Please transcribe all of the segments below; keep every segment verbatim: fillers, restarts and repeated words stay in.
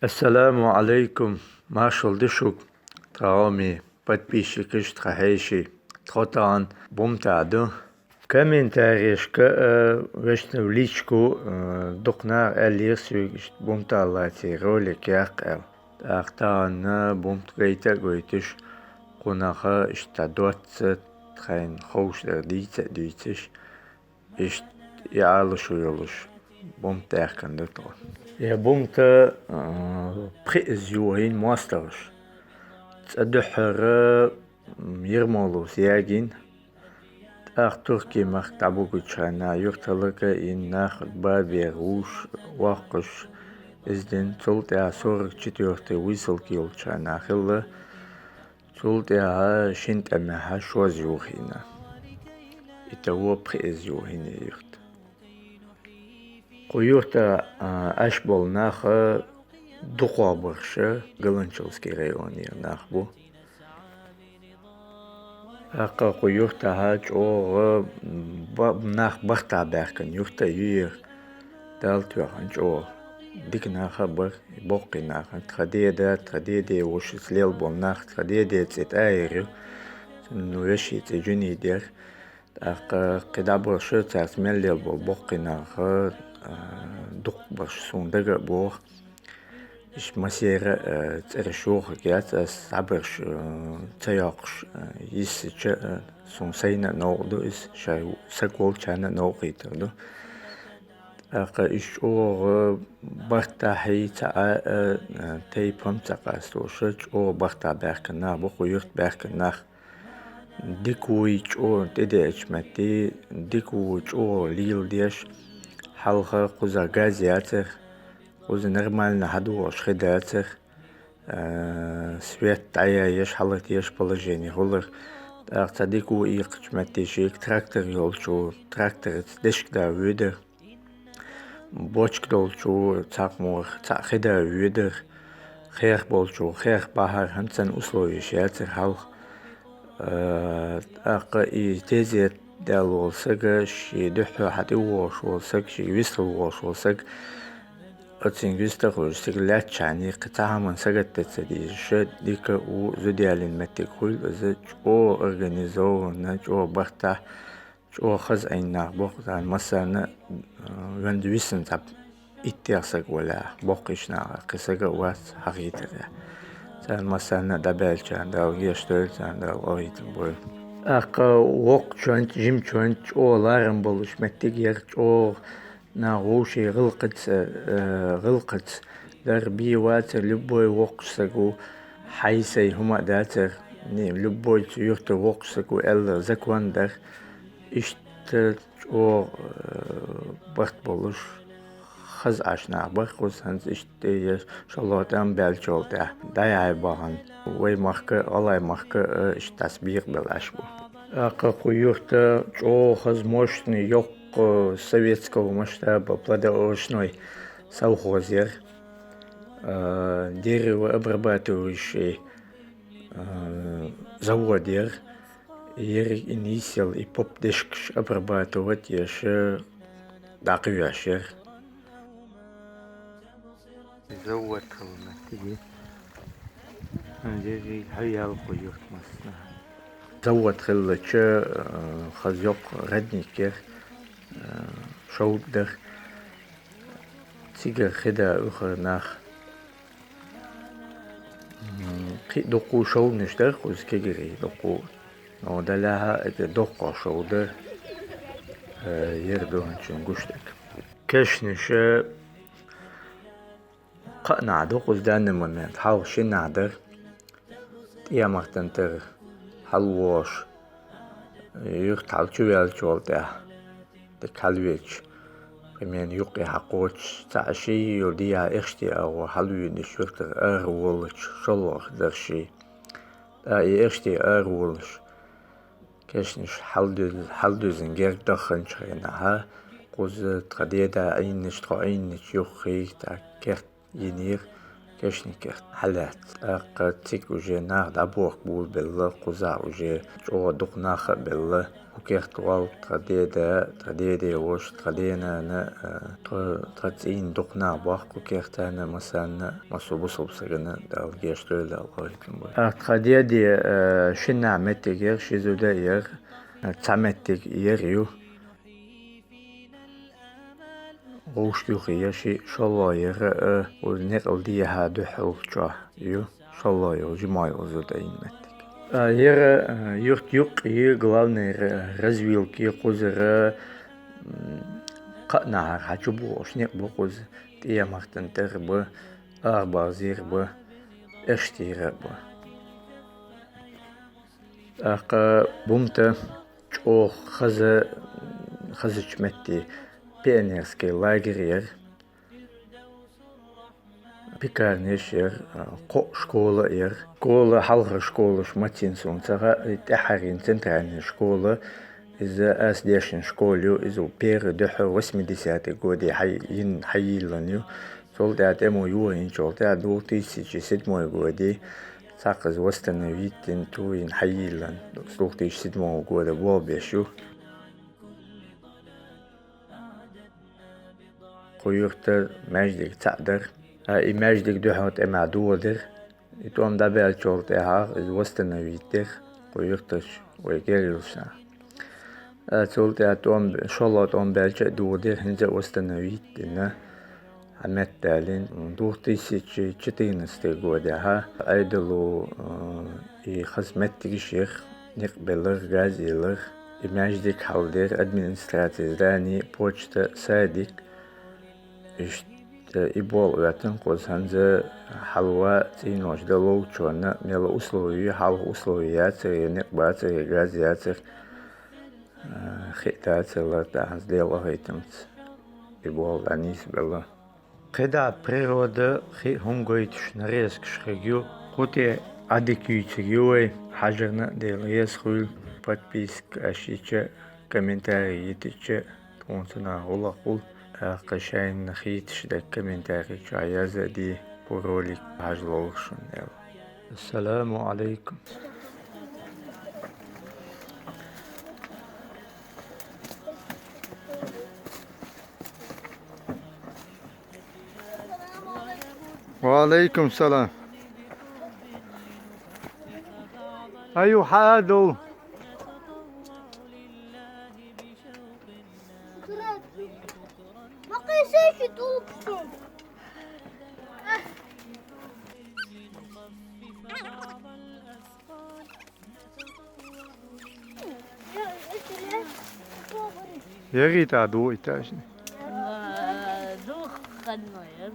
Ассаламу Ӏалайкум, маршал да шуга, тха гӀалгӀай подписчикаш, тха хьеший. Тхо тахан Бумтахь ду. Комментарийшка а, вешта в личку а, дукха наха аьллера соьга, иштта Бумтахь лаьцна ролик яккха аьлла. ТӀаккха тахан Бумт гайта а гойтуш, кхунах иштта доцца, тхайна ховш дар дийца а дуьйцуш, иштта и Ӏалашо йолуш Бумт даьхкина ду тхо. Я Бумта, а, пхи из йохийна мостагӀаш. ЦӀа дуьххьара, м, Ермоловс ягийна, тӀаккха Туркий-махка дӀабугучу хенна юьрталга а йина, нах бабера вуш, воккхуш, из дина, цул тӀаьхьа сорок четвёртый высылка йолчу хенна хилла, цул тӀаьхьа шина тӀамехь шозза йохийна. Итого пхи из йохийна юрт. Кху юьртахь, а, Ӏаш болу нах дукхох барш Галанчожский районера нах бу. ТӀаккха кху юьртахь чӀогӀа ба-, нах бартахь баьхкина юрт а ю яра, Далла тоьхна чӀогӀа. Дика нах а бара, боккхий нах а. Тхан деда, тхан деден вешица лелла болу нах, тхан деден цӀе ТӀаьхӀир ю. Цуьнан вешин цӀе Жуьнид яра. ТӀаккха кхидӀа барш, цаьрца мел лелла болу боккхий нах, а, дукха барш суна дага а богӀу. Иштта массеран а, э, цӀераш йохург яц ас, цхьаберш, э, ца йоккхуш, э, йиссича, э, суна сайна а новкъа ду иза, шайн саг волчарна а новкъийтар ду. ТӀаккха иштта чӀогӀа бартахь а, цхьа а, э, тайпа-м ца къастош, чӀогӀа бартахь баьхкина нах бу кху юьрта баьхкина нах. Дика вуй чӀогӀа тӀедеачу метте, дика ву чӀогӀа леладеш, хьалха кхузахь газ яцара, кхуза нормально хьадогӀуш хи дацара, а, свет дӀаяйеш, хьалатеш положение хуьлура. ТӀаккха цхьа дика ву ийкхачу метте шега трактор йолчу, тракторца дешка да воьдура. Бочка долчо цхьакхмор цхьаъ хи да воьдура, хех болчо хех бахьара, хӀинца санна условеш яцара хьалха. Э, тӀаккха и тезет даьлла волу сага, шен дуьххьара хьан тӀе вогӀуш волу сага, шега вистхила вогӀуш волу сага, оцуьнга вист а хуьлуш, цига лаьттачхьана кхин цхьа хӀуманна сагатдан ца дезаш, дика а ву, зуда ялийна меттиг хуьлу иза, чӀогӀа организованно, чӀогӀа бартахь, чӀогӀа хаза Ӏийна нах бу-кх, царна массарна а, а, венза висина цхьа иттех саг валахь, боккхийчу нахах кхин сага а вац хьахийтар. Царна массарна а дӀабаьллачарна Дала гечдойла, царна Дала къахетам бойла. ТӀаккха воккхачуьнца, жимачуьнца чӀогӀа ларам болуш меттиг яра, чӀогӀа нах вовшийн гӀиллакхаца, э, гӀиллакхаца дара, бен вацара, любой воккхачу саго, хьайн-сайн хӀума а дацара, не, любой цу юьртара воккхачу саго аьлла закон дара. Иштта чӀогӀа, э, барт болуш, хаза Ӏаш нах бара кхуза, хӀинца иштта я шолгӀа тӀам баьллачул тӀаьхьа дӀаяхьа бахана. Вай махка а, гӀалгӀай махка а иштта дӀасабекъабелла Ӏаш бу. ТӀаккха кху юьрта чӀогӀа хаза, мощный, йоккха советского масштаба плодоовощной совхоз яра, а, деревообрабатывающий, а, завод яра. Ерриг и нийсъелла и поп-дешкаш обрабатывать а еш, дӀакхоьхьуш яра. Завод хилла меттиг. Дерриг хьоьяьлла кху юьрта массанхьа. Завод хиллача, а, хаза йоккха родник яра, а, шовда дара. Цигара хи да оьхура нах. М, кхин а дуккха шовданаш дара кхуза, кегирий дуккха. Но делахь а, это доккхох шовда, э, яра дуьхьанчун гуш дерг. Кешнаш, э, кхаа нах ду кхуза данный момент, хьалха ши нах дара. ТӀехьа-мартан тӀера хьалавогӀуш, юьрта хьал чу ваьллачул тӀаьхьа, дика хьалавеъча, примерно юккъе хьакхочуш, цхьаъ шиъ йолу дехьа Эхь-Шатен агӀор хьалавуьйлуш, юьртара араволлучу шолгӀа дара шиъ. ТӀаккха и Эхь-Шатен араволлуш, кешнаш хьалдуьз-, хьалдуьзна герга даханчу хенахь, кхуза тхан деда Ӏийначу, тхо Ӏийначу юххе, тӀаккха керт йинера, Кешнакерта хьалаьцна. ТӀаккха цига уже нах дӀабохка болабелла, кхузахь уже чӀогӀа дукха нах а белла. Кху керта волу тхан деда, тхан дедин ваша, тхан денана, а, тхо, тхан цӀийнан дукха нах боху кху кертана, массарна, массо бусалба стагана Дала гечдойла, Дала къинхетам бойла. А, тхан дедин, а, шина нах меттиг яра, ши зуда а яра, а, цхьа меттиг яра ю. ГӀовшашка юххе яра шиъ, шоллагӀа яра, а, вай некъал дехьа дуьхьал чохь ю, шоллагӀа йолу жимой узу тӀаьхьа меттиг. А, яра, а, юрт юккъе, главный ра-, развилка, кхузара, м, кхаъ нахьара хьан чу бохуш некъ бу кхуза, ТӀехьа-Мартан тӀера бу, Арабагзера бу, Эштера бу. ТӀаккха бумта чӀогӀа хаза, хазачу метте пионерский лагерь яра, пекарнеш яра, кхоъ школа а яра. Школа, хьалхара школаш мацийна суна ца хаьа, и тӀаьххьара центральная школа, иза аса дешна школа ю, иза первый дуьххьара восьмидесятый годе хьай-, йина хьайиллина ю. Цул тӀаьхьа тӀемо йохийначул тӀаьхьа двух тысячи седьмой годе цхьаккха иза восстановить йина, ту йина хьайиллина, с двух тысячи седьмого года болх беш ю. Кху юьртара маьждиг цхьаъ дара. А, и маьждиг дуьхьал тӀемехь догӀа дара. И тӀом дӀабаьллачул тӀаьхьа иза восстановить дира кху юьртара вай гергарлаш нах. А, цул тӀаьхьа тӀом, шолгӀа тӀом баьлча а догӀа дира, хӀинца а восстановить дина, хьан меттиг далийна. Двух тысячи четырнадцатый годехь Ӏедало, а, и хаза меттигаш яра, некъ белира, газ елира, и маьждиг хьалдира, администраци здани, почта, садик. Иштта и болх оьттина кхуза, хӀинца хьалха цӀенош дан ловчунна мел условия, хьалха условия яцара, я некъ бацара, я газ яцара, а, хи а дацара, лар а дацара, хӀинца Делан къинхетамца и болх дӀанисбелла. КхидӀа природа, хи а хӀума гойтуш нарезкаш хир ю, кху тӀе Ӏадика юьйцур ю вай, хьажарна а Дела реза хуьлда, подписка аш йича, комментарий йитича, тхуна цунах гӀуллакх хуьлу, тӀаккха шайна хийташ дерг комментарий чохь яза а де, кху ролик хьажа ловла шуна аьлла. Ассаламу Ӏалайкум. Ва Ӏалайкум салам. Аю, хьадул. Яри тӀе ду этажный. Э, двухэтажный.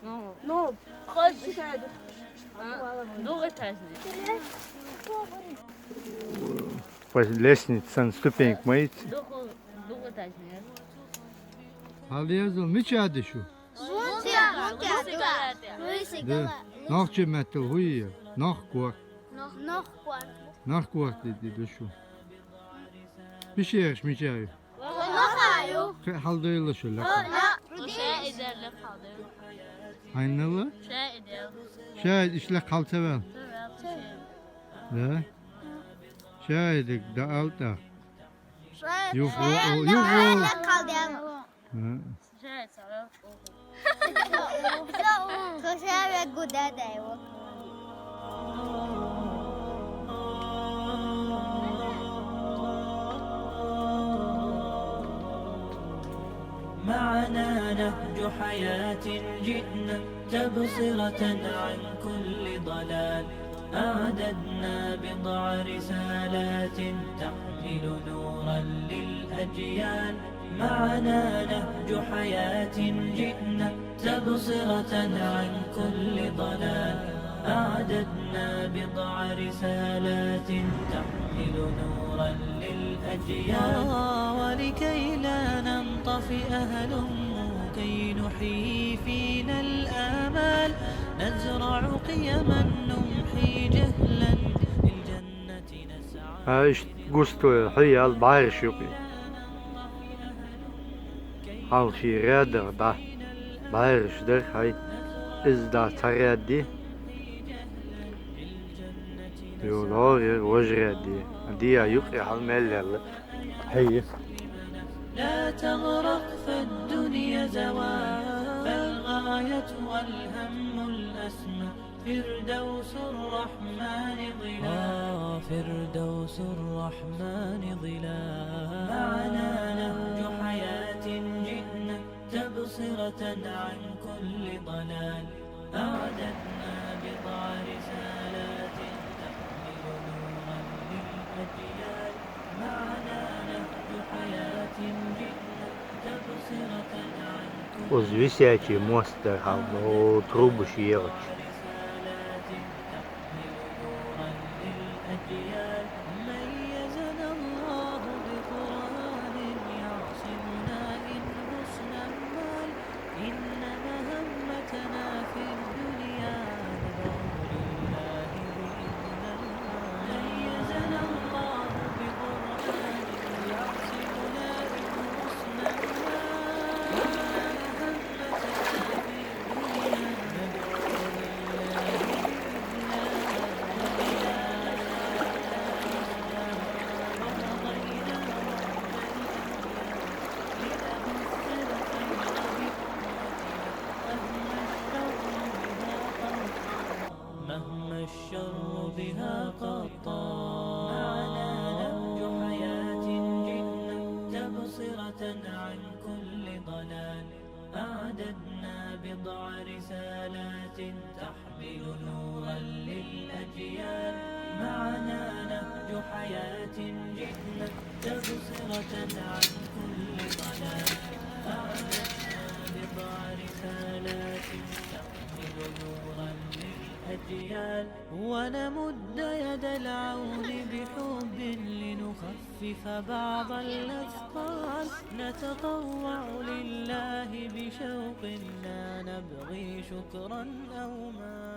Ну, ну, хоть, а, двухэтажный. По лестнице, ступенька моите. Двух-, двухэтажный. Алезу, мича дышу? Да. Нохчи меттал хуй я? Нохкор. Нохкор. Нохкор ди, ди, ди шу. Пишерш мича ю? Хе, хьалдойла шу лекха. Хьайнала? Шаид ишла хьал цавел. Да? Шаидик да алта. Юху, юху. А. معنا نهج حياة جئنا تبصرة عن كل ضلال. أعددنا بضع رسالات تحمل نورا للأجيال. معنا نهج حياة جئنا تبصرة عن كل ضلال. أعددنا بضع رسالات تحمل نورا للأجيال. آه، ولكي لا ننطفئ هلموا كي نحيي فينا الآمال. نزرع قيما نمحي جهلا للجنة نسعى. Ай, ишт густой хьиял бӀараш юкъе. Хьалхи рядах дӀа бӀараш дара хьай. Из да ца гӀерди. Йо, лорир вож гӀерди. Дия юкъе хьал мел лелла. Хьей. لا تغرق فالدنيا زوال، فالغاية والهم الأسمى فردوس الرحمن ظلال. آه، فردوس الرحمن ظلال. معنا نهج حياة جئنا تبصرة عن كل ضلال. أعددنا بضع رسالات تحمل نورا للأجيال. معنا نهج حياة جئنا تبصرة عن كل Узвисячи мостар хьал, о, трубаш егӀач. رسالات تحمل نورا للأجيال. ميزنا الله بقرآن يعصمنا إن غصنا المال. إن مهمتنا في الدنيا ندعو لله بإذن الله. ميزنا الله بقرآن يعصمنا إن غصنا المال. إن مهمتنا في الدنيا ندعو لله بإذن الله. مهما الشر بها قد طال. معنا نهج حياة جئنا تبصرة عن كل ضلال. أعددنا بضع رسالات تحمل نورا للأجيال. معنا نهج حياة جئنا تبصرة عن كل ضلال. أعددنا بضع رسالات تحمل نورا للأجيال. ونمد يد العون بحب لنخفف بعض الأثقال. نتطوع لله بشوق لا نبغي شكرا أو مال.